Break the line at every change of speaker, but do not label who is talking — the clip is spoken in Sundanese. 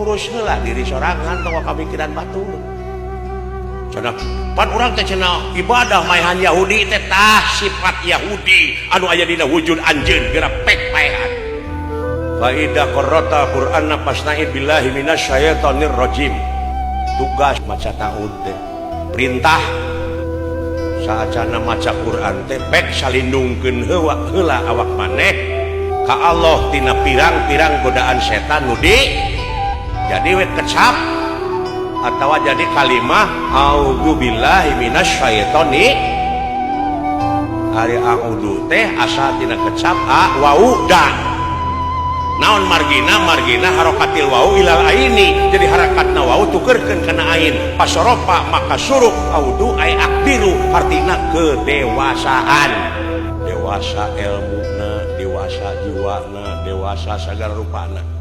Urus heula diri sorangan, tong kamikiran batur. Cenah pan urang teh cenah ibadah maehan Yahudi teh. Tah, sifat Yahudi anu aya dina wujud anjeun geura pek paehan. Fa idza qara'ta Qur'ana fasta'id billahi minasyaitonir rajim. Tugas maca ta'ud teh perintah. Saacana maca Quran teh pek salindungkeun heula heula awak maneh ka Allah tina pirang-pirang godaan setan nu di jadi we kecap atau jadi kalimah a'udzubillahi minasyaitoni. Ari a'udzu teh asal tina kecap a wau da. Naon margina? Margina harokatil wau ilal aini. Jadi harakatna wau tukerkeun kana ain, pasorofa maka surup audu ay akbiru, artina kedewasaan. Dewasa ilmuna, dewasa jiwana, dewasa sagala rupana.